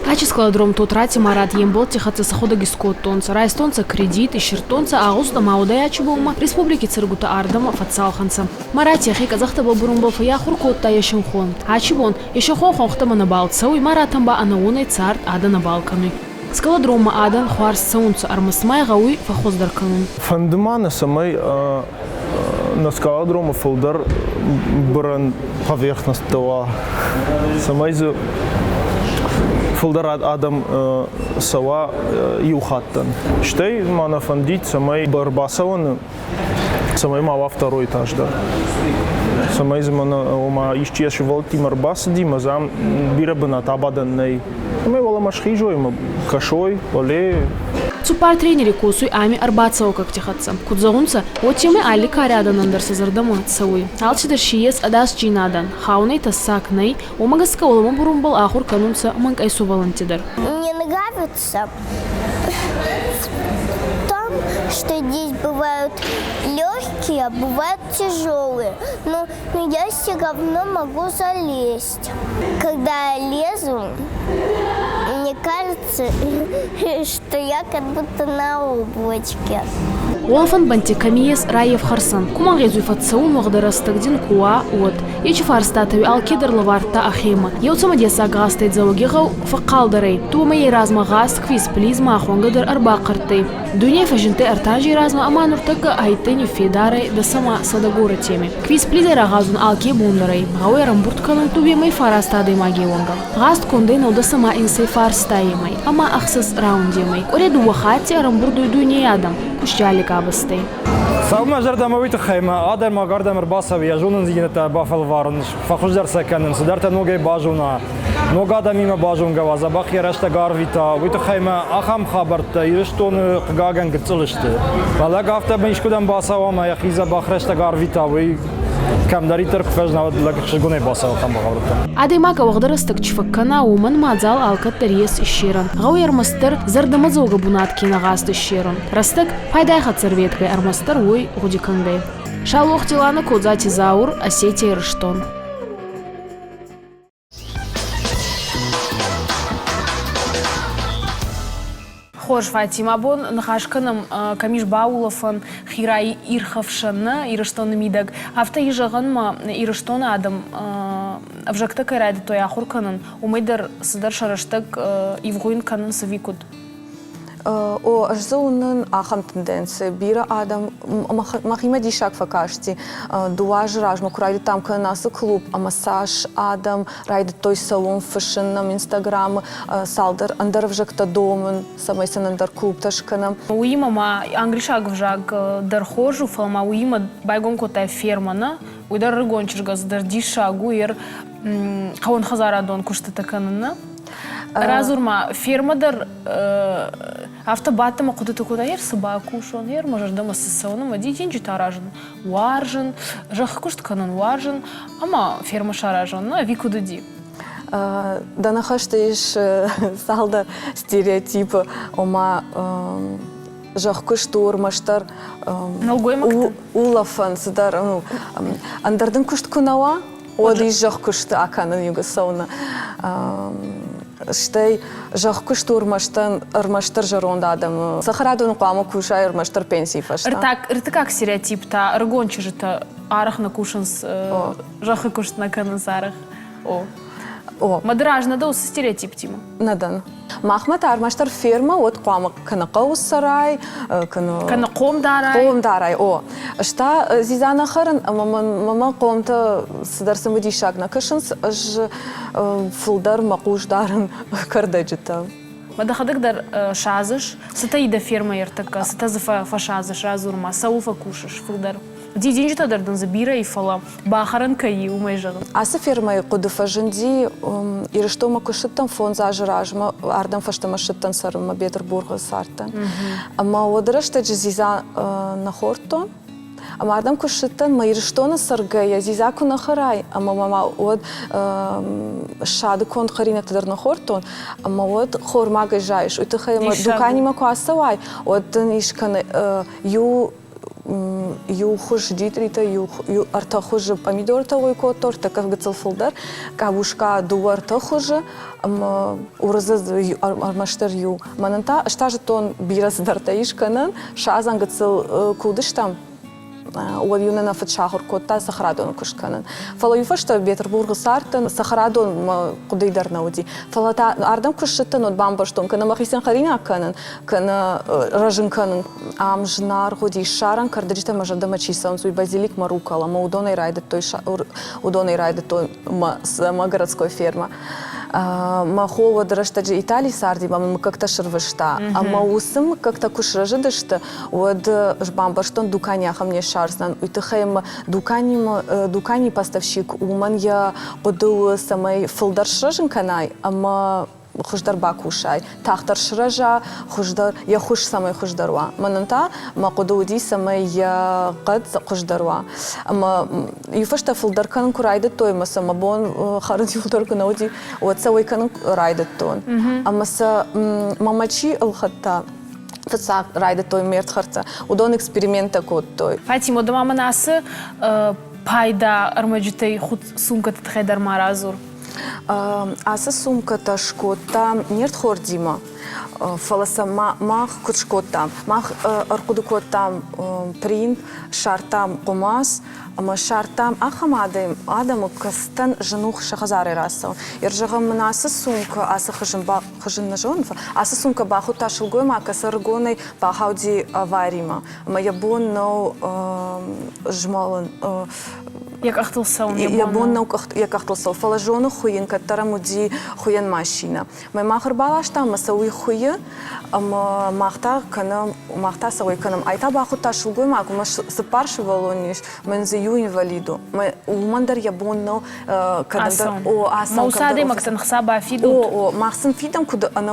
Ачи скалодром Тотрати Марат е мбӕлтти хӕццӕ сӕхуӕдӕг искодтонцӕ, райстонцӕ кредит, иссирдтонцӕ агъуст ӕма уодӕй бонмӕ республики цӕргутӕ ардӕмӕ фӕццалхӕнцӕ. Марат йӕхе къӕдзӕхтӕбӕл бурунбӕл фӕййахур кодта е синхон. Ачи бон е синхон хуӕнхтӕмӕ нӕбал цӕуй, Маратӕн ба ӕнӕуонӕй цард адӕ нӕбал кӕнуй. Скалодроммӕ адӕн хуарз цӕунцӕ, ӕрмӕст ма гъӕуй фӕххуӕздӕр кӕнун. Фӕнды ма нӕ, цӕмӕй нӕ скалодромы фылдӕр бырӕн поверхносттӕ уа, цӕмӕй дзы фылдӕр адӕм цӕуа иу хаттӕн. Стӕй ма нӕ фӕндид, цӕмӕй ӕрбацӕуӕны цӕмӕй ма уа второй этаж дӕр. Цӕмӕй дзы мӕнӕ, ома, исчи йӕ сывӕллӕттимӕ ӕрбацыди, мӕ дзы ам бирӕ бынат абадӕн нӕй. Ӕмӕ уӕлӕмӕ схизой ӕмӕ кӕсой, уӕле. Цуппар тренери косуй ами ӕрбацӕуӕгӕгти хӕццӕ. Куд зӕгъунцӕ, уотемӕй алли кари адӕнӕн дӕр сӕ зӕрдӕмӕ цӕуй. Алцидӕр си ес ӕдасдзийнадӕн, хаунӕй тӕссаг нӕй, уомӕ гӕсгӕ уӕлӕмӕ бурунбӕл ахур кӕнунцӕ мӕнкъӕй сувӕллӕнтти дӕр. Мне нравится в том, что здесь бывают легкие, а бывают тяжелые. Но, но я все равно могу залезть. Когда я лезу, мне кажется, что я как будто на облачке. Уолӕфӕн бӕнтти кӕми ес райефхӕрсӕн, кумӕ ӕнгъезуй фӕццӕун уӕгъдӕ рӕстӕг дин ку уа, уӕд. Ечи фарстатӕй алкедӕр лӕвардта ӕхемӕ. Еу цӕмӕдесаг гъазтӕй Дзӕуӕгигъӕу фӕхъхъалдӕр ӕй. Туомӕ ей размӕ гъазт квиз плизмӕ ахуӕнгӕ дӕр ӕрбахъӕрттӕй. Дуйней фӕззиндтӕй ӕртӕ размӕ ӕма нуртӕккӕ гьӕйттӕй ниффедар ӕй дӕсӕмӕ сӕдӕ теми. Квиз плизӕй рагъазун алке бон дӕр ӕй. Гъӕуй ӕрӕмбурд кӕнун дууемӕй фараст адӕймагей уӕнгӕ. Гъазт кондӕй нӕудӕсӕмӕ инсӕй фарстаемӕй ӕма ӕхсӕз раундемӕй. Къуӕре дууӕ хатти ӕрӕмбурд уй дуйней адӕм кустиали къабӕзтӕй. Цӕуы мӕ зӕрдӕмӕ уый тыххӕй, мӕ адӕймаг ардӕм ӕрбацӕуы йӕ зонындзинӕдтӕ бафӕлварын, фӕхуыздӕр сӕ кӕнын, цыдӕртӕ ногӕй базона, ног адӕмимӕ базонгӕ уа, дзӕбӕх йӕ рӕстӕг арвита. Уый тыххӕй мӕ ахӕм хабӕрттӕ Ирыстоны хъыгагӕн гыццыл сты. Фӕлӕ афтӕ искуыдӕм бацӕуа ӕмӕ йӕхи дзӕбӕх рӕстӕг арвита, уый кӕмдӕриддӕр куы фӕзына, уӕд лӕг ӕхсызгонӕй бацӕуы ахӕм бахабӕрттӕм. Адӕймаг ауӕгъдӕ рӕстӕг чи фӕккӕна, уомӕн мадзал алкӕддӕр ес иссерӕн. Гъӕуй ӕрмӕстдӕр зӕрдӕмӕдзӕугӕ бунат кенӕ гъазт иссерун. Рӕстӕг пайдай хӕццӕ рветгӕй ӕрмӕстдӕр уой гъуди кӕнгӕй. Шалохти Лана, Кодзати Заур, Осетия, Ирыстон. Хорз, Фатима, абон ныхас кӕнӕм, кӕм ис баулӕфӕн, хирай ирхӕфсӕн нӕ Ирыстоны мидӕг. Афтӕ и зӕгъӕн ма Ирыстоны адӕм ӕвзӕгтӕ кӕй райдыдтой ахуыр кӕнын, уымӕй дӕр цыдӕр сӕ рӕстӕг ивгъуыйын кӕнынц ӕви куыд? О, ӕз дзы уынын ахӕм тенденци. Бирӕ адӕм мӕхимӕ диссаг фӕкасти. Дыууӕ азы размӕ куы райдыдтам кӕнын ацы клуб, ӕмӕ цас адӕм райдыдтой цӕуын, фыссын нӕм Инстаграмы, цалдӕр ӕндӕр ӕвзӕгтӕ домын, цӕмӕй сын ӕндӕр клубтӕ скӕнӕм. Уыимӕ ма англисаг ӕвзаг дӕр хорз у, фӕлӕ ма уыимӕ байгом кодтай фермӕ, нӕ? Уый дӕр ӕрыгон чызг дӕр диссаг у, ер хъӕуонхӕдзарадон куыстытӕ кӕнын, нӕ? Радзур-ма, фермӕ дӕр афтӕ бадт ӕмӕ хъуыдыты кодта, ер цы бакусон, ер мӕ зӕрдӕмӕ цы цӕуын ӕмӕ дидинджытӕ аразын уарзын, зӕхкуыст кӕнын уарзын ӕмӕ фермӕ саразон, нӕ, ӕви куыд уыди? Дӕ ныхӕсты ис цалдӕр стереотипы, ома. Зӕхкуыст у ӕрмӕстдӕр улӕфӕн цыдӕр, ӕндӕр дын куыст куы нӕ уа, уӕд ис зӕхкуысты акӕнын Югосовны. Стӕй зӕхкуыст у ӕрмӕстдӕр зӕронд адӕмы. Цӕхӕрадоны хъуамӕ кусай ӕрмӕстдӕр пенсийы фӕстӕ. Ӕртыккаг стереотип та ӕрыгон чызджытӕ арӕх нӕ кусынц, зӕххы куыст нӕ кӕнынц арӕх. О. О. Мады раз нӕ дӕ уыцы стереотиптимӕ? Нӕ дӕн. Махмӕ та ӕрмӕстдӕр фермӕ, уӕд хъуамӕ кӕнӕ хъӕуы цӕрай, кӕнӕ... Кӕнӕ хъом дарай. Хъом дарай, о. Ӕз та дзидза нӕ хӕрын ӕмӕ мӕ хъомтӕ цыдӕр цымыдисаг нӕ кӕсынц. Ӕз фылдӕр мӕ хъус дарын кӕрдӕджытӕм. Мӕ дӕхӕдӕг дӕр садзыс? Цытӕ и дӕ фермӕйы ӕртӕккӕ, цытӕ дзы фӕсадзыс, радзур-ма, цӕуыл фӕкусыс фылдӕр? Дидинджытӕ дӕр дын дзы бирӕ и, фӕлӕ бахӕрӕн кӕй и, уымӕй зӕгъын. Ацы фермӕйы хъуыды фӕзынди, Ирыстонмӕ куы ссыдтӕн 5 азы размӕ, ардӕм фӕстӕмӕ ссыдтӕн цӕрынмӕ, Бетъырбургы цардтӕн. Ӕмӕ уӕды рӕстӕджы дзидза нӕ хордтон. Ӕмӕ ардӕм куы ссыдтӕн, мӕ Ирыстоны цӕргӕйӕ дзидза куы нӕ хӕрай, ӕмӕ мӕ уӕд ссады конд хӕринӕгтӕ дӕр нӕ хордтон, ӕмӕ уӕд хормагӕй зайыс. Уый тыххӕй ӕмӕ дуканимӕ куы ацӕуай, уӕд дын ис кӕнӕ иу иу хуыз дитритӕ, иу ӕртӕ хуызы помидортӕ уый кодтой, ӕртӕккӕ гыццыл фылдӕр, къабуска дыууӕ ӕртӕ хуызы ӕмӕ уырыдзы ӕрмӕстдӕр иу. Мӕнӕн та ӕз та зыдтон бирӕ цыдӕртӕ ис кӕнӕн, садзӕн гыццыл куы уыдыстӕм, уӕд-иу нӕ нӕ фыд сахуыр кодта цӕхӕрадоны куыст кӕнын. Фӕлӕ иу фӕстӕ Бетъырбургы цардтӕн, цӕхӕрадон мӕ хъуыдыйы дӕр нӕ уыди. Фӕлӕ та ардӕм куы ссыдтӕн, уӕд бамбӕрстон, кӕнӕ мӕхицӕн хӕринаг кӕнын, кӕнӕ рӕзын кӕнын. Ам зынаргъ уыди ссарӕн кӕрдӕджытӕ мӕ зӕрдӕмӕ чи цӕуынц, уый базилик мӕ рукола, ӕмӕ уыдонӕй райдыдтой уыдонӕй райдыдтой мӕ, мӕ городской фермӕ. Мӕ хо уӕд рӕстӕджы Италийы царди ӕмӕ мын мыггӕгтӕ сырвыста. Ӕмӕ уыцы мыггӕгтӕ куы срӕзыдысты, уӕд ӕз бамбӕрстон, дукани ахӕм не ссардзынӕн. Уый тыххӕй мӕ дуканимӕ, дуканийы поставщик уымӕн йӕ хъуыды у, цӕмӕй фылдӕр срӕзын кӕнай ӕмӕ хуыздӕр бакусай, тагъддӕр сырӕза, хуыздӕр, йӕ хуыз цӕмӕй хуыздӕр уа. Мӕнӕн та мӕ хъуыды уыди, цӕмӕй йӕ хъӕд хуыздӕр уа. Ӕмӕ иу фӕстӕ фылдӕр кӕнын куы райдыдтой, ӕмӕ сӕ мӕ бон хӕрын фылдӕр куы нӕ уыди, уӕд сӕ уый кӕнын райдыдтон. Ӕмӕ сӕ мӕ чи ӕлхӕдта, фыццаг райдыдтой ме рдхӕрдтӕ, уыдон эксперименттӕ кодтой. Фатима, ды ма мын ацы пайда ӕрмӕджытӕй хуыд сумкӕты тыххӕй дӕр ма радзур. Ацы сумкӕтӕ скодтам не рдхордимӕ, фӕлӕ сӕ мах куыд скодтам? Мах ӕрхъуыды кодтам принт, ссардтам хъуымац ӕмӕ ссардтам ахӕм адӕмы, кӕцытӕн зын у сӕ хӕдзарӕй рацӕуын. Зӕгъӕм, мын ацы сумкӕ, ацы хызын, хызын нӕ зонын, ацы сумкӕ бахуыдта сылгоймаг, кӕцы ӕрыгонӕй бахауди аваримӕ ӕмӕ йӕ бон нӕу змӕлын. Йӕ къӕхтыл цӕуын йӕ бон нӕу йӕ къӕхтыл цӕуын, фӕлӕ зоны хуыйын, кӕддӕр ӕм уыди хуыйӕн машинӕ. Мӕ мах ӕрбаластам ӕмӕ сӕ уый хуыйы, ӕмӕ мах та кӕнӕм, мах та сӕ уый кӕнӕм. Ай та бахуыдта сылгоймаг, уымӕ цыппар сывӕллоны ис, мӕн дзы иу инвалид у. Мӕ уымӕн дӕр йӕ бон нӕу кӕдӕмдӕр о ацӕуын. Мӕ уыцы адӕймӕгтӕн хца бафидут? О, о, мах сын фидӕм куыд ӕнӕ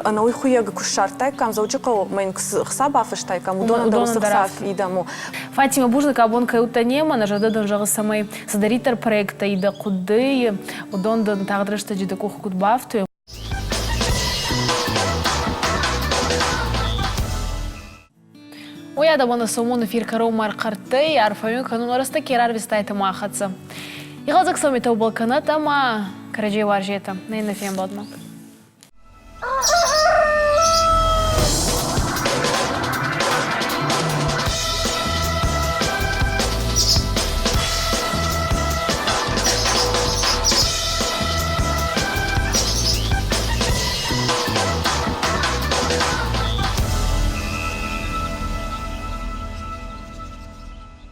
ӕнӕуый хуыйӕг куы ссардтаиккам Дзӕуджыхъӕуы, мӕ йын хца бафыстаиккам, уыдонӕн дӕр уыцы хца фидӕм. Фатима, бузныг, абон кӕй уыдтӕ немӕ, нӕ зӕрдӕ дын зӕгъы, цӕмӕй цыдӕриддӕр проекттӕ и дӕ хъуыдыйы, уыдон дын тагъд рӕстӕджы дӕ къухы куыд бафтой. Уый адӕмӕн сомон эфир кӕронмӕ ӕрхъӕрттӕй, арфӕ кӕнун рӕстӕг ке рарвистайтӕ ма хӕццӕ. Игъӕлдзӕг сомитӕ кӕнӕт ӕма кӕрӕдзей уарзетӕ. Нӕ иннӕ фембӕлдмӕ.